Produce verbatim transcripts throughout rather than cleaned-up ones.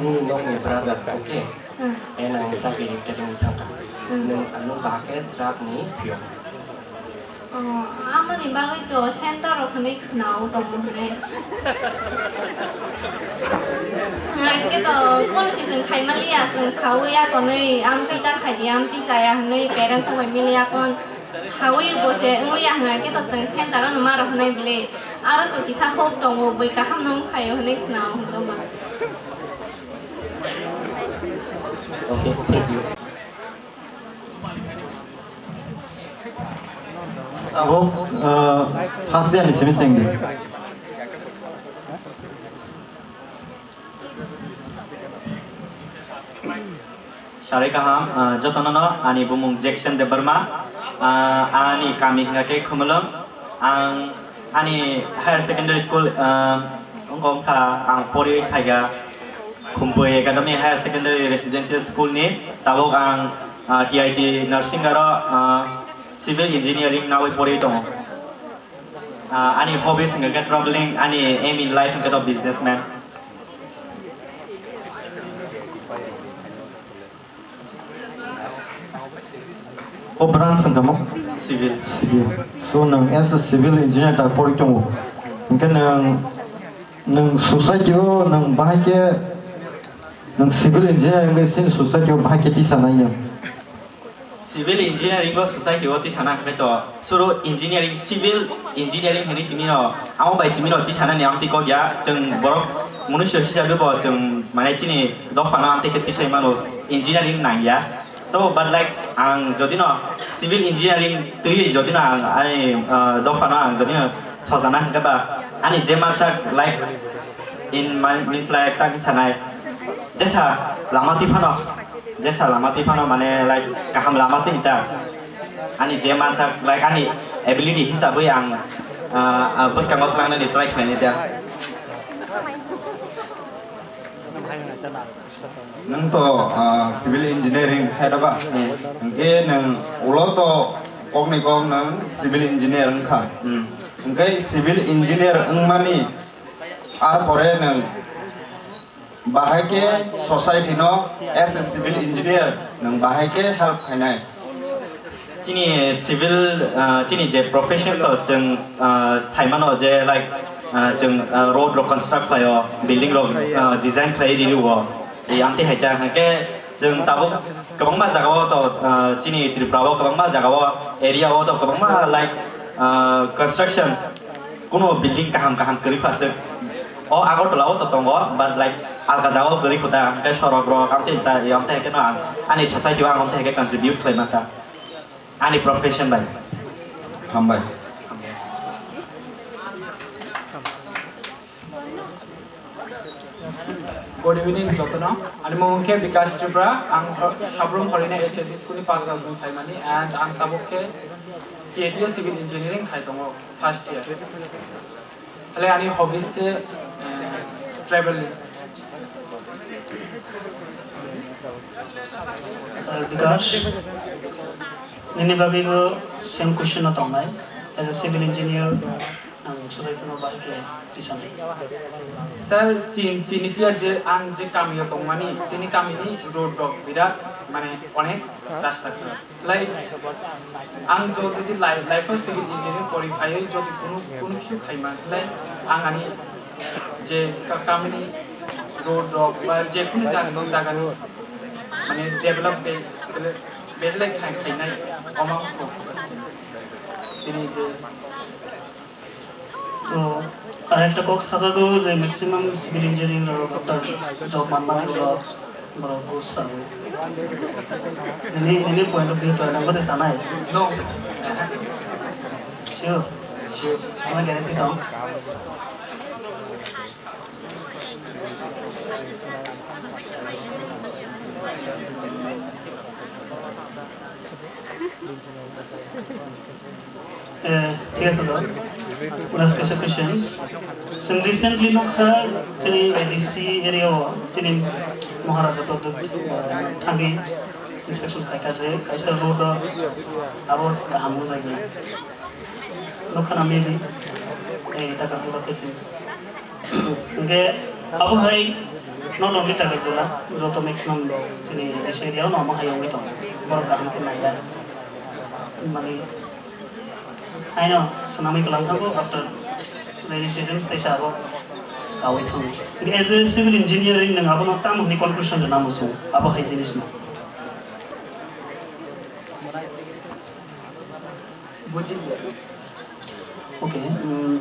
Nokni brother, okay? Hmm. Eno ang traffic academy thangkha. Hmm. Nwng, nwng bahai khe truck ni phiyok. Oh, amoni bagwi to center rok hwnwi khwnao tongo hwnwi. Hwnkhe to kono se chwng khaimaliya, chwng sawi ya konwi, amtwi ta khaidi, amtwi chaya hwnwi parents rok bai miliya kon. Sawi bo se wngya hwnwi khe to chwng center ano ma rok hwnwi bwle. Aro to kisa hok tongo, bui kaham no wngkhaio hwnwi khwnao hwnkhe ma. Okay, thank you. Abo, uh, first year ni simi sengdi. Sarai kaham, ah, jotono no ani bumung Jackson Debbarma, ah, ani kami hingka khe Khumulwng. Ang ani higher secondary school, ah, wngkha ang pori phaiga Khumpui Academy Higher Secondary Residential School ni. Tabuk ang, ah, T I T Nursing aro, ah, Civil Engineering nawi pori tongo. Ah, ani hobbies hingka khe traveling, ani aim in life hingka to businessman. O branch hwnkha mo? Civil. Civil. So nwng as a civil engineer ta pori tongo. Hwnkhe nwng, nwng society o nwng bahai khe, nwng civil engineer wngkhe chini society o bahai khe tisa nai nwng? Civil engineering o society o tisa nang khe to suru engineering, civil engineering hinwi simi no, amo bai simi no tisa nani ang twi kok ya, chwng borok munusu hisabe bo chwng mane chini dopha no ang twi khe tisai mano, engineering nang ya. To, but, like, ang jodi no civil engineering twi jodi no ang ani, ah, dopha no ang jodi no sojana hwnkhe ba ani je masa, like, in my, means, like, ta khe sanai jesa lama twi phano, jesa lama twi phano mane, like, kaham lama twi ta ani je masa, like, ani ability hisabwi ang, ah, ah, bwskango thangnani try khlainai ta. Nwng to, ah, civil engineering khai da ba? Hmm. Hwnkhe nwng ulo to kokni kok nwng civil engineer wngkha. Hmm. Hwnkhe civil engineer wngmani, ah, pore nwng bahai khe society no as a civil engineer nwng bahai khe help khainai? Chini civil, ah, chini je profession to chwng, ah, saimano je, like, ah, chwng, ah, road rok construct khlaio, building rok, ah, design khlai rio, e amtwi hai ta hwnkhe chwng tabuk kwbangma jagao to, ah, chini Tripura o kwbangma jagao, area o to kwbangma, like, ah, construction, kuno building kaham kaham kwrwi phaswk. O Agartala o to tongo, but, like, alka jagao kwrwi kho ta, hwnkhe sorok rok amtwi ta, e amtwi hai kheno ang ani society o ang amtwi hai khe contribute khlai man ta. Ani profession bai. Hambai. Good evening, jotono. Ani mung khe Bikash Tripura, ang Sabrum Horina H S C school ni pass out phaimani, and ang tabuk khe T I T o civil engineering khai tongo, first year. Hale ani hobbies khe, eh, traveling. Eh, Bikash, nini bagwi bo same question no tongnai. As a civil engineer, ang society no bahai khe tisanai. Sir, chin-, chini tiya je ang je kami o tongmani, chini kami ni road rok birat, mane, onek rasta kwrak. Like, ang jo jodi lai-, life o civil engineering pori phaiwi jodi kunu, kunu kisu khaima, like, ang ani je ka-, kamini road rok ba je kunu jaga, no jaga ni, mane, develop be, be, belai khai-, khainai omang kho. Tini je To, ar ekta kok sajago je maximum civil engineering rok doctor job manmani ulo borok ghus salo. Nini, nini point of view to nang bade sanai? No. Sure. Sure. Ama guarantee tong. Eh, thik ase to. Last kaisa questions. Chwng recently nukha chini A D C area o chini Maharaja Pradyut, eh, thangwi inspection khaikha je kaisa road o abo kaham wngjakya. Nukha na maybe, eh, ta kaham ba questions. Hwnkhe Abo hai not only Takarjala, joto maximum chini A D C area no amo hai wngwi tongo. Borok kaham khe naiya. Mani haino swnamwi kwlang thango after rainy seasons tei sa abo kawi thango. As a civil engineering nwng abono tamo hwnwi conclusion rwna muchung abo hai jinisno. Buji. Okay. Mm.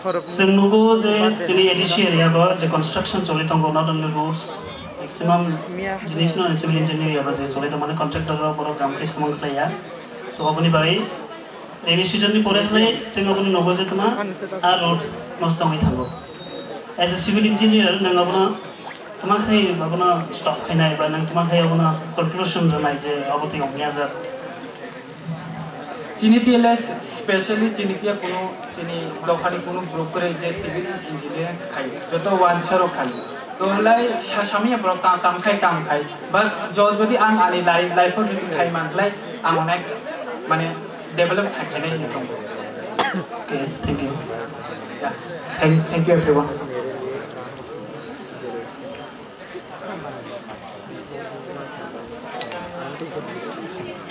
Chwng nugo je chini A D C area o je construction choli tongo, not only roads, maximum jinis no civil engineer area o je choli tongo, mane contractor rok borok kam khe samung khlaiya. So oboni bagwi rainy season ni pore hwnwi chwng oboni nugo je tuma a roads nosto wngwi thango. As a civil engineer, nwng abono tuma khai abono stop khainai ba nwng tuma khai abono conclusion rwnai je abo twi ongya jak. Chini T L S, specially chini tiya kuno chini dophani kuno brokerage je civil engineering khai, joto wansaro khai. To lai sa sami borok kam, kam khai, kam khai. But jo-, jodi ang ani lai-, life o jodi khai man lai, ang onek mane develop khai khai nai hinwi tongo. Okay, thank you. Yeah. Thank, thank you everyone.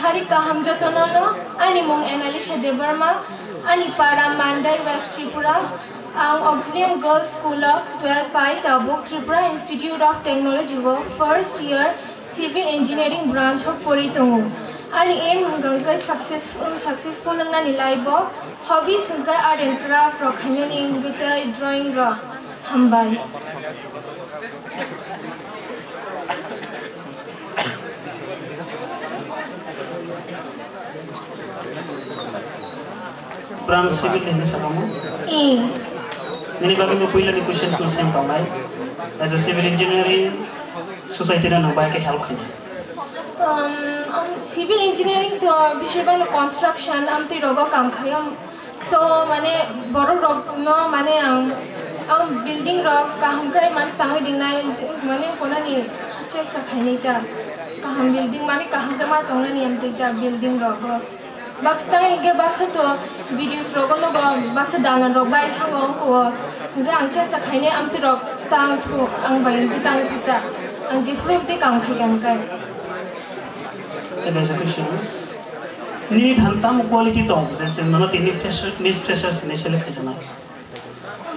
Sari kaham jotono no, ani mung Annalisa Debbarma, ani para Mandai, West Tripura. Ang Auxilium Girls School o twelve pai tabuk Tripura Institute of Technology o first year civil engineering branch o pori tongo. Ani aim hwnkha khe successful, successful wngnani life o. Hobbies hwnkhe art and craft rok khainani wngwi tei drawing rok. Hambai. Branch civil hwnwi sakamo? Ing. Nini bagwi bo puilani questions no same tongnai. As a civil engineering, society no nang bai khe help khainai. Um, um, civil engineering to bisibano construction amtwi rogo kam khayo. So, mane, borok rok no, mane, ang, ang building rok kaham khe, mane, tangwi rinai, mane, konani chesta khainai ta. Kaham building, mane, kaham khe ma tongnani amtwi ta building rok. Baksa tang hinkhe baksa to videos rogo nugo, baksa dalan rok bai thango ongko. Hinkhe ang chesta khainai amtwi rok tang thu, ang bai hinkhe tang thu ta. Ang jephuru tei kam khai kha hinkhe. Tei kaisa question. Nini thani tamo quality tong je chwng nono tini fresher, Miss Freshers hinwi select khaijaknai?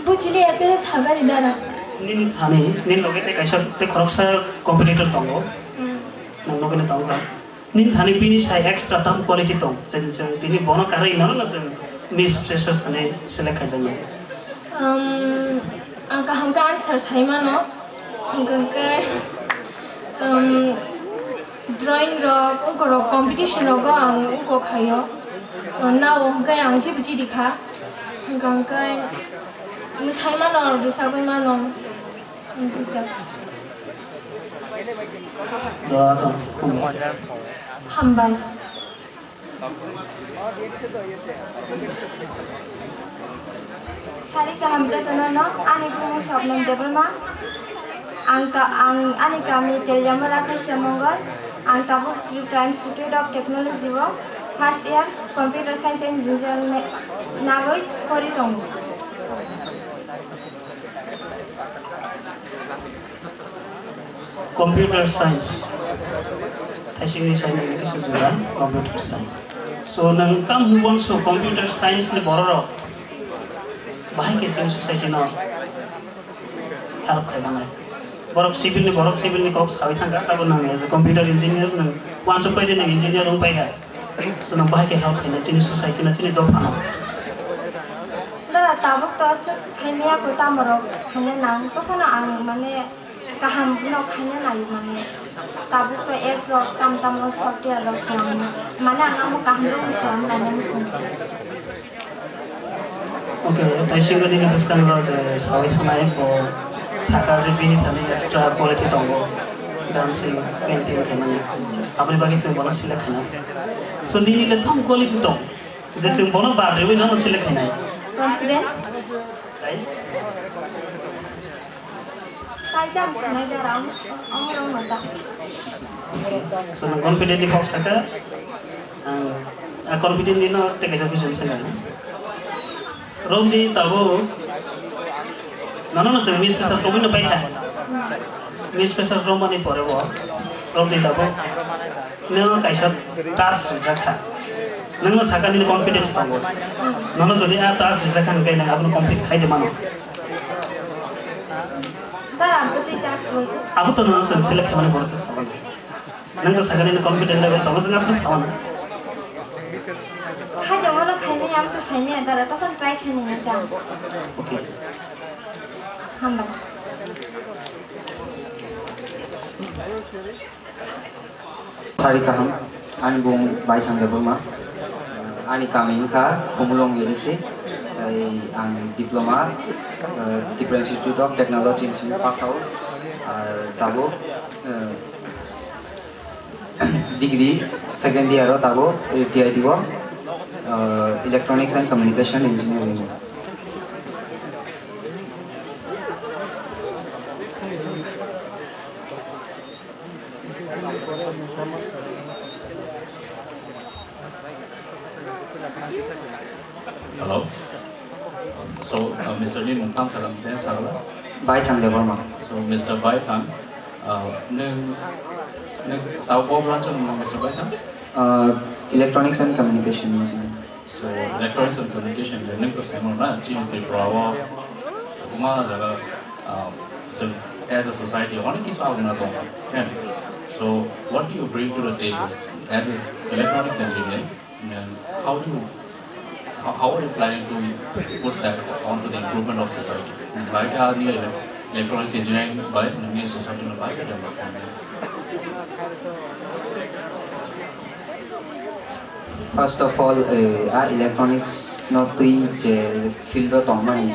Buchili ete sagari dara. Nini thani, nini loge tei kaisa tei khoroksa competitor tongo. Hmm. Nang loge no tongo. Nini thani bini sai extra tam quality tong, je chwng tini bono karwi nono chwng Miss Freshers hinwi select khaijaknai. Um, ang kaham khe answer sai mano. Hwnkhe, um, drawing rok, ungkorok competition rogo ang ungko khaio. So, nao hwnkhe ang jebo jidi kha. Hwnkhe, hwnkhe, mwsai mano, rwchapwi mano. Hwnkhe. Hambai. Sari kaham jotono no, ani bumung Swapna Debbarma. Ang ka-, ang, ani kami Teliamura Kaisya Mongol. Ang tabuk Tripura Institute of Technology o first year computer science and engineering nagwi pori tongo. Computer science. Thaisingni saimani kisa jora computer science. So, nwng tamo hwnwi uanso computer science ni bororok bahai khe chini society no help khai mannai. Borok civil ni, borok civil ni kok sawi thangkha, abo nwng as a computer engineer nwng uansuk pai de nwng engineer wng pai kha. Chwng bahai khe help khaina chini society no, chini dopha no. Dara tabuk to aswk saimaya ko tamo rok khaina nang, tophano ang mane kaham no khaina nai mane. Tabuk to app rok tam tamo software rok swnam mane ang amo kaham rok swnam naina muchung. Okay, tei singoni ni bwskango je sawi thangnai bo saka je bini thani extra quality tongo, dancing, painting khaimani. Aboni bagwi chwng bono select khaina. So nini le thang quality tong, je chwng bono bad rewi no select khainai. Confident. Right? Sai tam sanai da ram, amo rong mata. So, nwng confidently kok saka, ang, a confidently no tei kaisa question saka. Romdi tabuk Nono no chwng miss pressure romwi no paikha. Miss pressure romani pore bo romdi tabuk nwng kaisa task rijak kha. Nwng no sakha nini confidence tongo. Nono jodi a task rijak kha hwnkhe nwng abono complete khai de mano. Abo to nwng chwng select khaimani borok se sabani. Nwng to sakha nini confident level tongo, chwng abono sabani. Khaijak wano khaimani, ang to saimaya dara, tokon try khaimani ta. Okay. Hambai. Sari kaham, ani bung Baithang Debbarma, ani kami wngkha Khumulwng A D C, tei ang diploma, eh, Tripura Institute of Technology Institute pass out, ar tabuk, eh, degree second year o tabuk T I T o, eh, Electronics and Communication Engineering. Hello. So, uh, Mister Ni mungtham salam teh salam. Baithang Debbarma. So, Mister Baithang, uh, nung, nung tau bo branch o nung Mister Baithang? Uh, Electronics and Communication Engineering. So, electronics and communication, nung to sai mo na, chini Tripura o, kuma jaga, uh, so, as a society, onek kichu aguna tongo. Heh. So, what do you bring to the table as a electronics engineer? And how do you, how, how are you planning to put that onto the improvement of society? Like, uh, the electronics engineering by the society, by the development. First of all, eh, a electronics no twi je field o tongmani,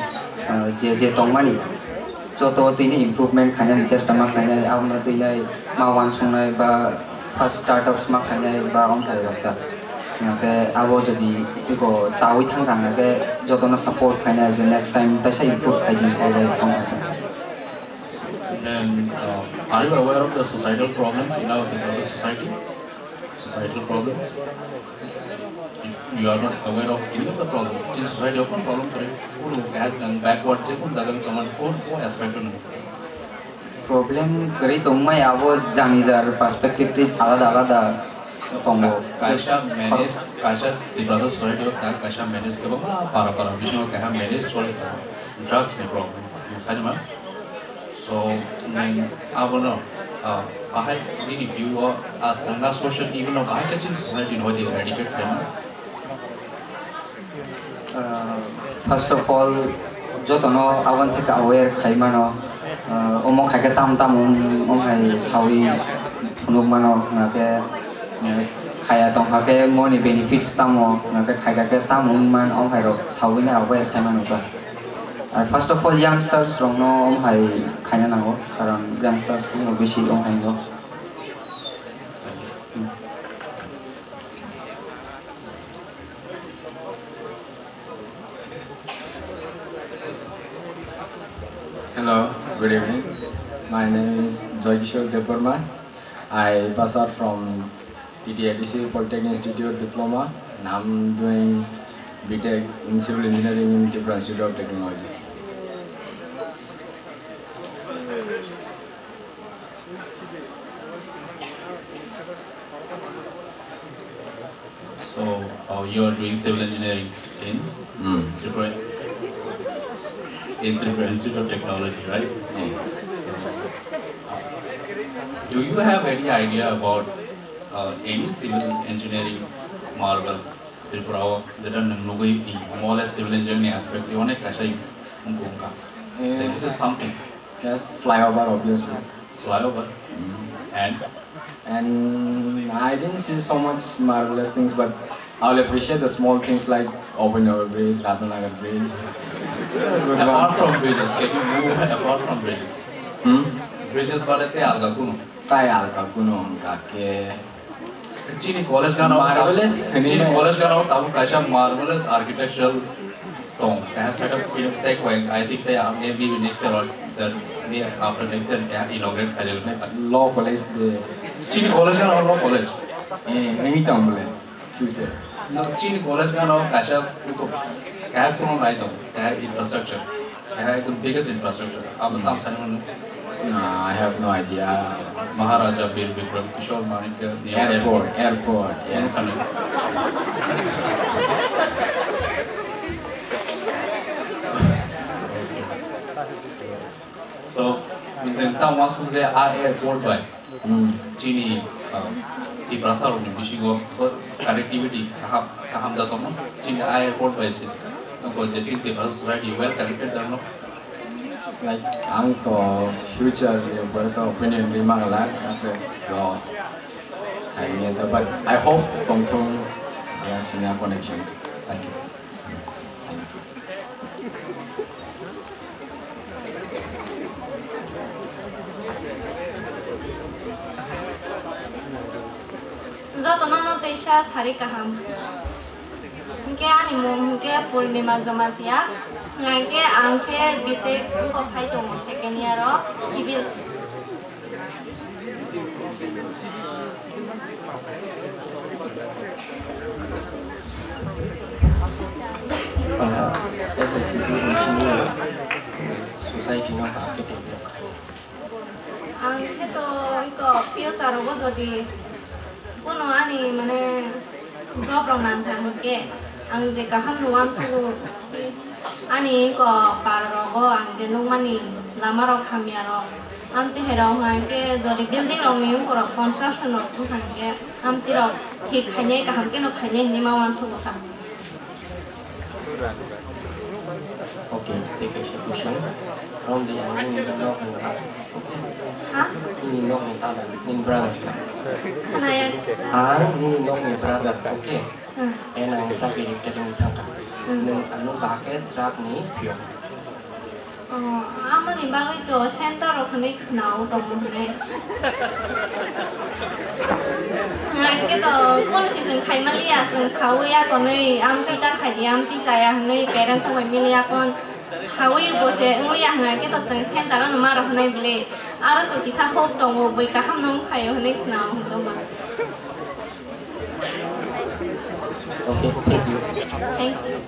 eh, je je tongmani, joto twi ni improvement khainani chesta ma khainai, abono twi nai ma wansuknai ba first startups ma khainai ba wng khairok ta. Hingkhe abo jodi eko chawi thang kha, hingkhe jotono support khainai je next time taisa improve khai di, abo wng kha. Then, uh, are you aware of the societal problems in our Tiprasa society? Societal problems? If you are not aware of any of the problems, chini society o kono problem kwrwi, kunu as and backward, je kono jaga tongmani, kono, kono aspect o nung. Problem kwrwi tongmai abo jani jar perspective twi alada alada tongo. Kaisa manage, kaisa Tiprasa society o ta kaisa manage kwbangma para para bisingo kaisa manage choli tongo. Drugs ni problem. Nung sai ma? So, nung abono, ah, bahai nini view o, ah, chwngna social evil no bahai khe chini society no eradicate khaima? Ah, first of all, jotono aboni theke aware khai mano, ah, omo khai khe tam tam wng, wng hai sawi phunuk mano, hwnkhe, eh, khaya tong kha khe moni benefits tamo, hwnkhe khai kha khe tam wng man, wng hai rok sawi no aware khai mano ba. Ar first of all, youngsters rokno omo hai khaina nango, karon youngsters rokno bisi omo hai no. Hello, good evening. My name is Joy Kishore Debbarma. I pass out from T T A D C Polytechnic Institute Diploma, and I'm doing B Tech in Civil Engineering in Tripura Institute of Technology. So, uh, you are doing civil engineering in Hmm. Tripura, in Tripura Institute of Technology, right? Hmm. So, do you have any idea about, uh, any civil engineering marvel Tripura o, jeta nwng nugwi, more or less civil engineering ni aspect twi onek kaisa wngkha. Eh. Like, this is something. Yes, flyover, obviously. Flyover. Mm. And? And I didn't see so much marvelous things, but I will appreciate the small things like open over bridge, Ratanagar bridge. Good one. Apart from bridges, can you move apart from bridges? Hmm? Bridges bade te alga kuno? Tai alga kuno wngkha khe. Chini college gana o ta-, Marvelous, chini hwnwi college gana o tabuk kaisa marvelous architectural tong. Kaisa setup in tech wing, I think they are maybe next year or the year after next year they are inaugurate khaijak nai. Law college de. Chini college gana o law college. Eh, hwnwi tong bole, future. No, chini college gana o kaisa kutuk, kaisa kuno nai tong, kaisa infrastructure. Hai, ekdom biggest infrastructure. Abo tam sani mano. No, I have no idea. Maharaja Bir Bikram Kishore Manikya Airport, airport, yes. So, nang tamo uansuk je a airport bai Hmm. Chini, um, Tiprasa rokni bisingo bo connectivity kaham, kaham da tongo. Chini airport bai se, bo je chini Tiprasa society well connected da no? Like, ang to future ni upore to opinion ri mangla, ase, so, I mean, but I hope tongthung, uh, sini connections. Thank you. Jotono no teisa sari kaham. Hwnkhe ani mung hwnkhe Purnima Jamatia. Hwnkhe ang khe B Tech wngkha phai tongo second year o civil. Ah, as a civil engineer, society no ba khe develop khaio. Ang khe to iko future rogo jodi kuno ani mane job rok nang thang khe ang je kaham no uansugo ani iko para rogo ang je nukmani lama rok hamya rok amtwi hai rok hwnkhe jodi building rok ni ungkorok construction rok wngkha hwnkhe amtwi rok thik khainai kaham khe no khainai hinwi ma uansugo kha. Okay, thank you, Shakushan. From the Army in the North and the North. Okay. Ha? In the North and the North, in brothers. Khwnaya. Ang nini nokni brother, okay? Hmm. And ang truck electric ni thangkha. Hmm. Nung ano bakhe truck ni pion. Oh, amoni bagwi to center rok hwnwi khwnao tongo hwnwi. Hwnkhe to kono si chwng khaimaliya, chwng sawi ya konwi, amtwi ta khaidi, amtwi chaya hwnwi parents rok bai miliya kon sawi bo se wngliya hwnkhe to chwng center ano ma rok hwnwi bwle. Aro to kisa hope tongo, bui kaham no wngkhaio hwnwi khwnao hwnkhe ma. Okay, thank you. Thank you.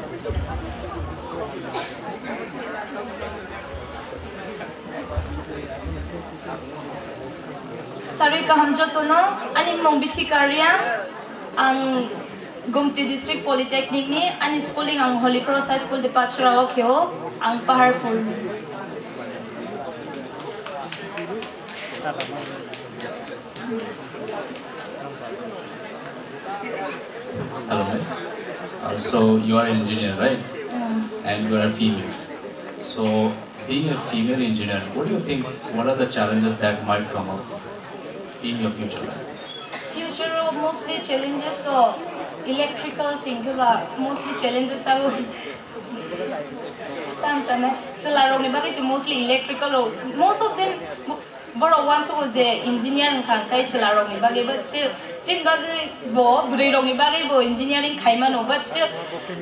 Sarwi kaham jotono, ani mung Bithika Reang, ang Gumti District Polytechnic ni, ani schooling ang Holy Cross High School Dipachura o kheo, ang Paharpur ni. Hello, miss. Uh, so you are an engineer, right? Yeah. And you are a female. So being a female engineer, what do you think? What are the challenges that might come up in your future life? Future o mostly challenges to electrical sing khe ba mostly challenges ta bo. Tam sana chwla rok ni bagwi se mostly electrical rok, most of them. Borok uansugo je engineer wngkha, hwnkhe chwlarokni bagwi, but still chini bagwi bo, bwrwirokni bagwi bo engineering khaimano, but still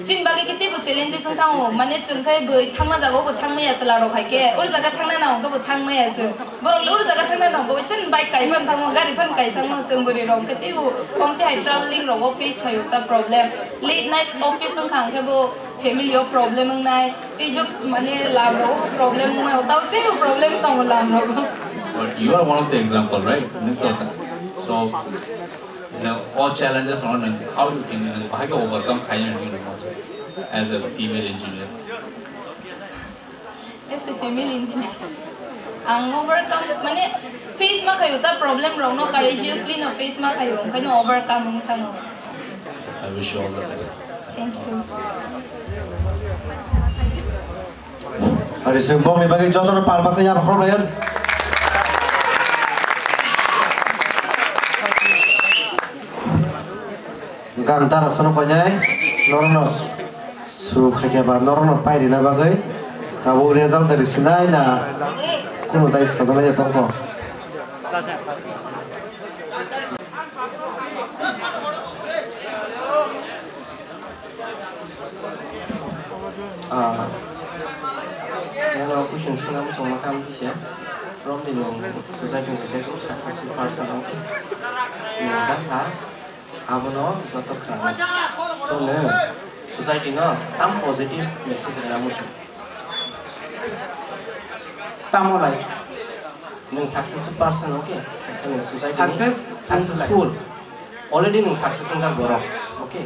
chini bagwi khe teibo challenges wng thango, mane chwng khe bwrwi thangma jagao bo thangmaya, chwlarok hai khe oro jaga thangna nango khe bo thangmaya chwng, borok le oro jaga thangna nango, chwng bike kai phano thango, gari phano kai thango, chwng bwrwirok hwnkhe teibo omtwi hai travelling rogo face khaio ta problem, late night office wngkha hwnkhe bo family o problem wngnai, tei jok mane lam rogo problem wngnai, tao teibo problem tongo lam rogo. But you are one of the example, right? Nwng to, so, you know, all challenges are on, how you can, you know, bahai khe overcome khaina nini rwma se as a female engineer. As a female engineer, ang overcome, mane, face ma khayo ta problem rok no, courageously no face ma khayo, onkhaino overcome wng thango. I wish you all the best. Thank you. Ari sing bokni bagwi jotono palma khe yapha khorok layan. Hwnkhe ang dara sono koinai norokno su khaikhe ba norokno pairina bagwi tabuk result da risinai na kunu dai sajaknai ya tongkho. Ah, nano question swnam chwngma kha amtwi se, from the nung society ni kaisa successful person wngkha. Nung kha sa, abono joto khna. So, nung society no tam positive message rwna muchung. Tamo lai? Nwng successful person, okay? Kaisa nwng society ni success successful. Already nwng success wngjak borok, okay?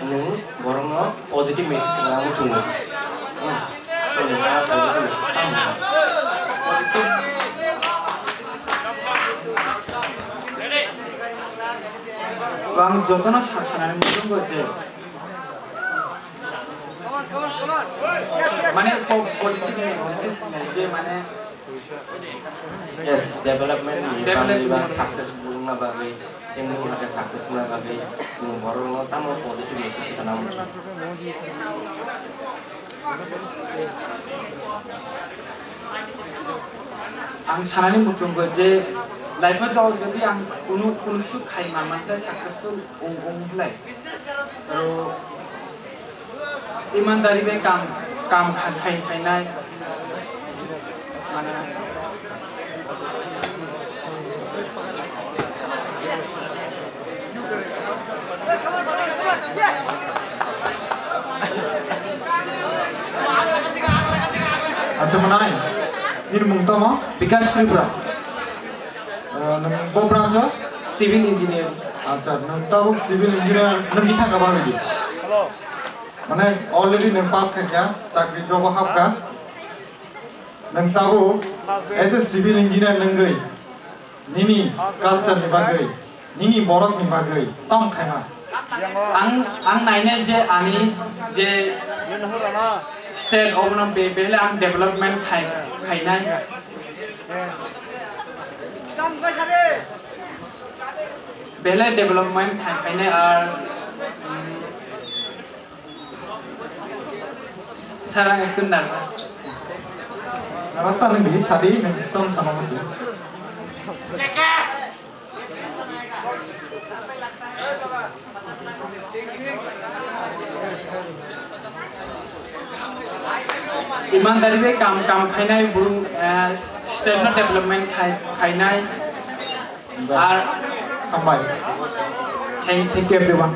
Nwng borokno positive message rwna muchungo. Hmm. So, nwng positive message tamo. Ang jotono sa-, sanani muchungo je, mane, po-, political analysis nai je, mane, yes, development ni bagwi ba development. Successful wngna bagwi, chini hake success wngna bagwi, nwng borokno tamo positive message khna muchung. Ang sanani muchungo je life o jodi ang kunu, kunu kisu khai ma mante successful ong, ong lai. Aro imandari bai kam, kam khai, khai, khainai. Mane, acha, mwnai, nini mung tamo? Bikash Tripura. Eh, nwng bo branch o? Civil engineer. Acha, nwng tabuk civil engineer, nwng bithang kha ba hidi? Mane, already nwng pass khaikha, chakri job o hapkha. Nwng tabuk as a civil engineer nwngwi nini culture ni bagwi, nini borok ni bagwi tamo khaima? Ang, ang nainai je ani je state obono be-, behele ang development khai, khainai. Behele development khai, khainai ar, mm, Sarang ekdom nervous. Nervous ta nang di, sadi nang tong sama mati. Imandari bai kam, kam khainai buru, eh, state no development khai, khainai. Ar hambai. Thank, thank you everyone.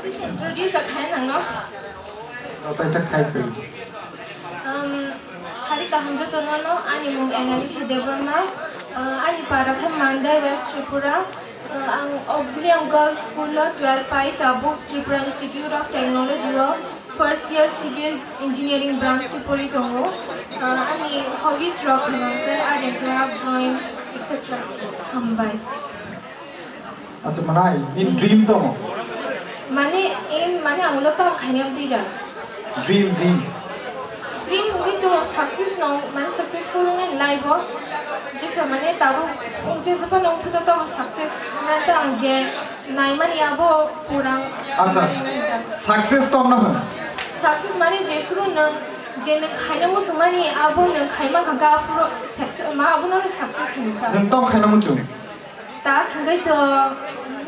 Introduce a khai nangno. Kaisa khai phai. Um, sari kaham jotono no, ani mung Analisha Debbarma, uh, ani para khe Mandai, West Tripura. Uh, ang Auxilium Girls School lo twelve pai, tabuk Tripura Institute of Technology o first year civil engineering branch ni pori tongo. Uh, ani hobbies rok hwnkhe art and craft, drawing, et cetera. Hambai. Acha, mwnai, nini dream tamo? Mane, aim, mane, ang ulo tamo khaina bwdwi da. Dream, dream. Dream wngwi to success no, mane, successful wngwi life o. Jesa, mane, tabuk, jesa phano wngthu to tamo success. Mane, to ang je naimani abo purang. Acha, success to wngna hwn? Success mane, jephuru nwng, je nwng khaina muchungmani, abo nwng khaima kha, aphuru success, ma, abono success hino ta. Nwng tamo khaina muchung? Ta hwnkhe to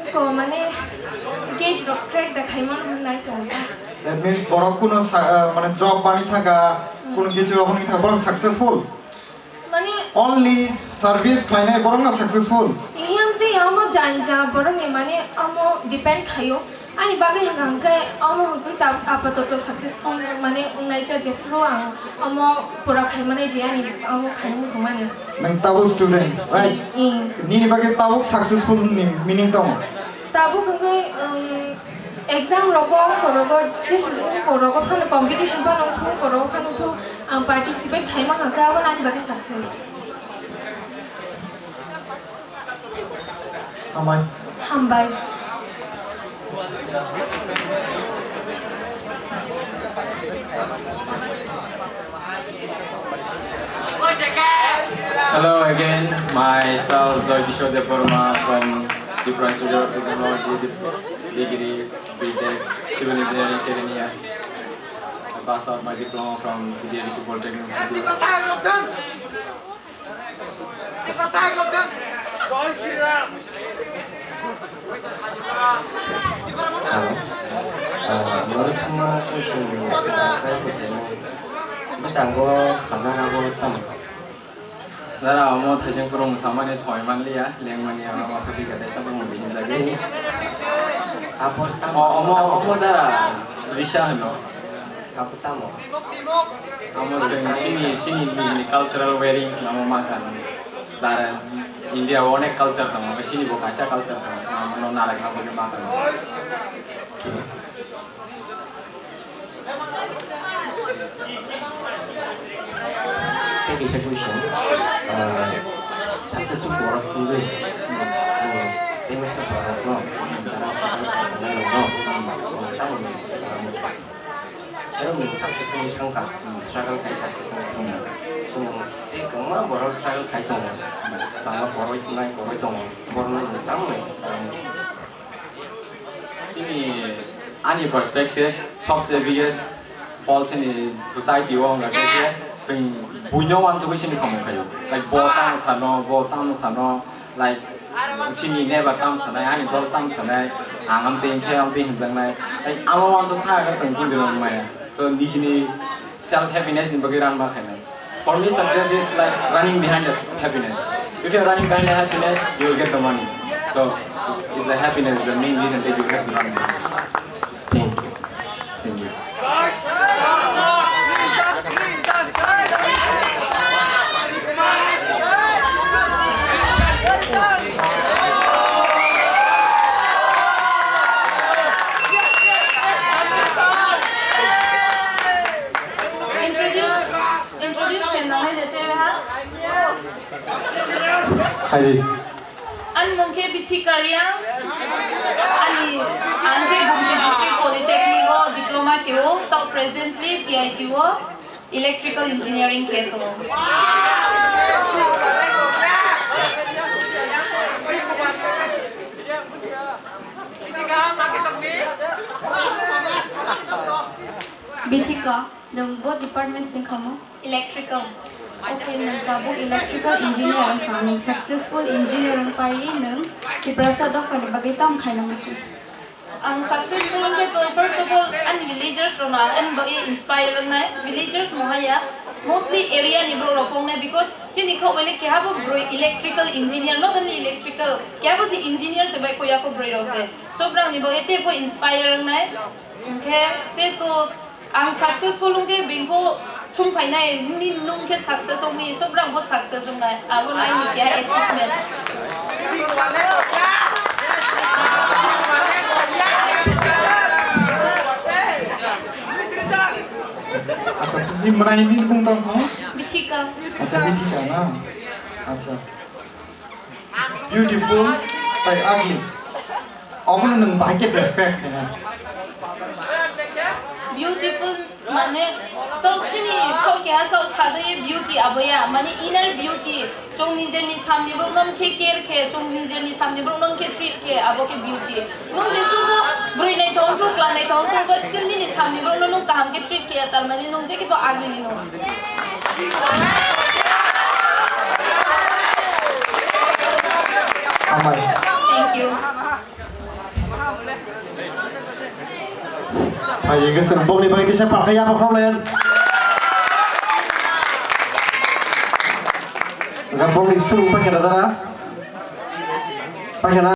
ko mane gate rok crack da khaimano hwnwi tongo ta. That means borok kuno sa-, ah, mane job bani thaka, hmm, kuno kichu aboni thaka borok successful. Mane only service khlainai borok no successful. Iyang tei amo janja borok ni mane amo depend khaio. Ani bagwi hwnka hwnkhe omo hwnkhe ta apatoto successful mane wngnai ta jephuru ang omo pura khaimani je ani omo khaina muchungmani. Nwng tabuk student, right? Ing. Nini bagwi tabuk successful ni meaning tamo? Tabuk hwnkhe, um, exam rogo, ongko rogo, jesa ongko rogo phano competition phano wngkha, ongko rogo phano wngkha, ang participate khaima hwnkhe abo ani bagwi success. Hambai. Hambai. Hello again, myself Joy Kishore Debbarma from Tripura Institute of Technology, degree B Tech, Civil Engineering second year. I pass out my diploma from P D A D C Polytechnic Institute. Hello. Ah, Norosma Chosung ni kai kuchung. Bwskango khajana bo tamo. Dara omo thaising phuru mwsamani soi manliya, lengmani abo ma phaikha tei sabung bini jagwi. Abo tamo? O, omo, omo da Risha hino. Abo tamo? Amo sing sini, sini ni cultural wearing amo makan. Jara India onek culture tamo, sini bo kaisa culture tamo, amo no narak na bo makan. Tei kaisa question, ah, successful borok wngwi, ah, tei masa borokno, ah, jara struggle khlainai rokno, ah, tamoni message khlainai? Aro nwng success wngwi thangkha, ah, struggle khai success wngwi thangkha. Chwng tei kwbangma borok struggle khai tongo, bangma borok nai borok tongo, borokno nwng tamoni message khlainai? Chini, ani perspective, sobse biggest fault chini society o wngkha khe, chwng buino uansugwi chini samung khaio. Like, bo tamo sano, bo tamo sano, like, chini neighbor tamo sanai, ani dol tamo sanai, ang amtwi hinkhe amtwi hinjaknai. Like, amo uansuk thangkhe chwng buino wngmaya. So, nijini self happiness ni bagwi run ma khainai. For me, success is like running behind the happiness. If you're running behind the happiness, you will get the money. So it's, it's the happiness, the main reason that you have to run behind. Thank you. Thank you. Introduce, introduce khe nangnai de tei ha? Khaidi. Ani mung khe Bithika Reang. Ani, ang khe Gumti District Polytechnic o diploma khe o, tao presently T I T o electrical engineering khe tongo. Bithika, nwng bo department sing kha mo? Electrical. Okay, nwng tabuk electrical engineer wngkha, nwng successful engineer wngpai nwng Tiprasa dophani bagwi tamo khaina muchung? Ang successful wngkhe to, first of all, ani villagers rokno ang ani bagwi inspire wngnai. Villagers mohaya, mostly area ni borok rok wngnai, because chini kok bai le keha bo bwrwi electrical engineer, not only electrical, keha bo je engineer se bai koi ya kok bwrwi rok se. So, brang ni bagwi tei bo inspire wngnai. Hwnkhe tei to ang successful wngkhe bini bo sung phainai, nini nwng khe success wngmi, so brang bo success wngnai. Abo nai ni keha achievement. Acha, ni mwnai ni bung tong kho? Bithika. Acha, Bithika na? Acha. Beautiful, tai ugly. Obono nwng bahai khe describe khaina. Beautiful mane to chini sok keha sok sajai beauty aboya, mane inner beauty. Chwng nijeni samni borok no khe care khe, chwng nijeni samni borok no khe treat khe, abo khe beauty. Nwng je subo bwrwi naithok wngkhu, kwla naithok wngkhu, but still nini samni borok no nwng kaham khe treat khe ya, tar mane nwng je khe bo ugly ni nwng. Hambai. Thank you. Hai, hingke chwng bokni bagwi teisa pakha yapha khoroknai. Hingke bokni chwng pakha dada. Pakha na.